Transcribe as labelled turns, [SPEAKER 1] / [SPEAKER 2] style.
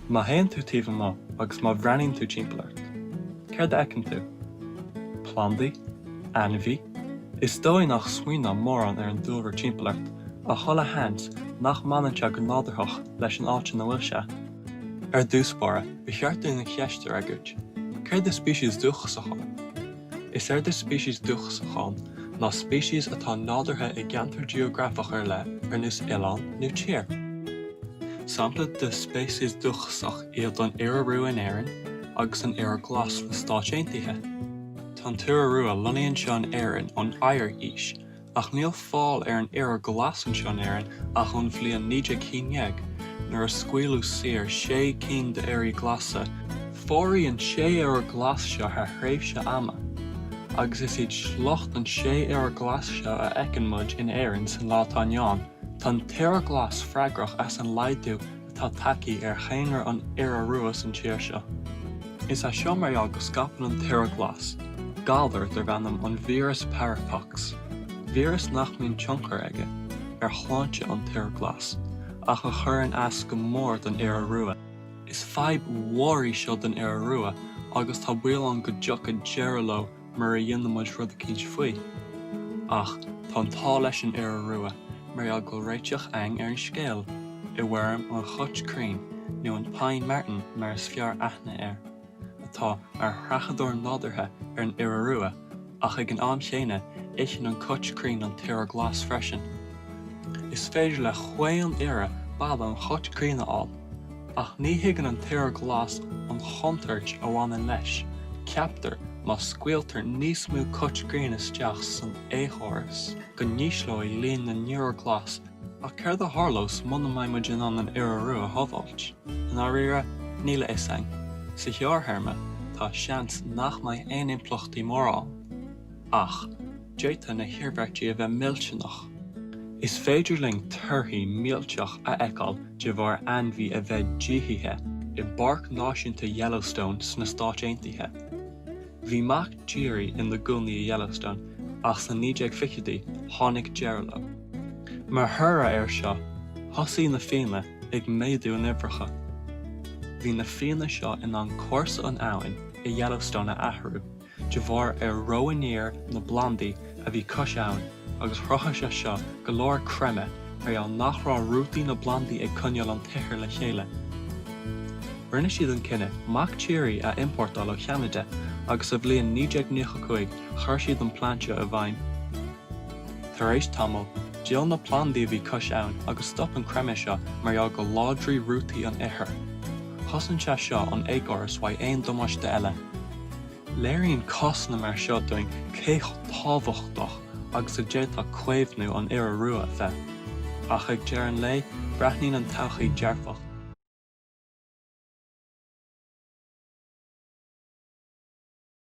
[SPEAKER 1] Má théann tú taobh amuigh agus má bhreathnaíonn tú timpeall ort, céard a fheiceann tú? Plandaí? Ainmhí? Is dóigh nach smaoineofá mórán ar an dúlra timpeall ort, ach chuile sheans nach mbaineann sé go nádúrthach leis an áit ina bhfuil sé. Ar dtús báire, ba cheart dúinn an cheist a fhreagairt, céard is speiceas dúchasach ann? Is éard is speiceas dúchasach ann ná speiceas atá nádúrtha i gceantar geografach ar leith ar nós oileán nó tír. Sampla de speiceas dúchasach iad an iora rua in Éirinn agus an iora glas sna Stáit Aontaithe. Tá an t-iora rua lonnaithe anseo in Éirinn ón Oighear-aois Ach níl fáil ar an iora glas anseo in Éirinn ach ón bhliain 1911, nuair a scaoileadh saor sé cinn d'ioraí glasa. Pháraigh an sé iora glas seo thar thréimhse ama, agus is iad sliocht an sé iora glas seo a fheiceann muid in Éirinn san lá atá inniu ann. Tá an t-iora glas freagrach as an laghdú atá tagtha ar dhaonra an iora rua san tír seo. Is é seo mar gheall go scaipeann an t-iora glas galar darb ainm an víreas parapox, víreas nach mbíonn tionchar aige ar shláinte an t-iora glas ach a chuireann as go mór don iora rua. Is fadhb mhór í seo don iora rua agus tá baol ann go dtiocfaidh deireadh leo mura dhéanann muid rud eicínt faoi. Ach tá an t-ádh leis an iora rua mar gheall go bhfuil réiteach a'inn ar an scéal, i bhfoirm an chait crainn, nó an pine marten mar is fearr aithne air, atá mar chreachadóir nádúrtha ar an iora rua, ach ag an am chéanna itheann an cat crainn an t-iora glas freisin. Is féidir le chaon iora boladh an chait crainn a fháil. Ach ní thuigeann an t-iora glas an chontúirt a bhaineann leis, ceaptar, má scaoiltear níos mó cait crainn isteach san éiceachóras, go n-ísleoidh líon na n-iora glas. Ach céard a tharlós muna mbeidh muid in ann an iora rua a shábháilt? I ndáiríre, níl a fhios a'inn. Sa ghearrthéarma, tá seans nach mbeidh aon impleachtaí móra ann. Ach, d'fhéadfadh na hiarmhairtí a bheith millteanach. Is féidir linn torthaí millteach a fheiceáil de bharr ainmhí a bheith díothaithe i bPáirc Náisiúnta Yellowstone sna Stáit Aontaithe. Bhí mac tíre ina gcónaí i Yellowstone ach sna 1920idí tháinig deireadh leo. Mar thoradh air seo, thosaigh na fianna ag méadú a n-uimhreacha. Bhí na fianna seo in ann cúrsa an abhainn i Yellowstone a athrú. de bharr ar reo aniar na bplandaí a bhí cois abhann agus chruthaigh sé seo go leor creimeadh mar gheall nach raibh rútaí na bplandaí ag coinneáil an t-ithir le chéile. Rinne siad an cinneadh mac tíre a iompórtáil ó Cheanada agus sa bhliain 1995 chuir siad an plean seo i bhfeidhm. Tar éis tamaill, d'fhill na plandaí a bhí cois abhann agus stop an creimeadh seo mar gheall go láidrigh rútaí an ithir. Chosain sé seo an éiceachóras uaidh aon damáiste eile. Léiríonn cásanna mar seo dúinn cé chomh tábhachtach agus a d'fhéadfadh caomhnú an iora rua a bheith. Ach ag deireadh an lae, breathnaíonn an todhchaí dearfach.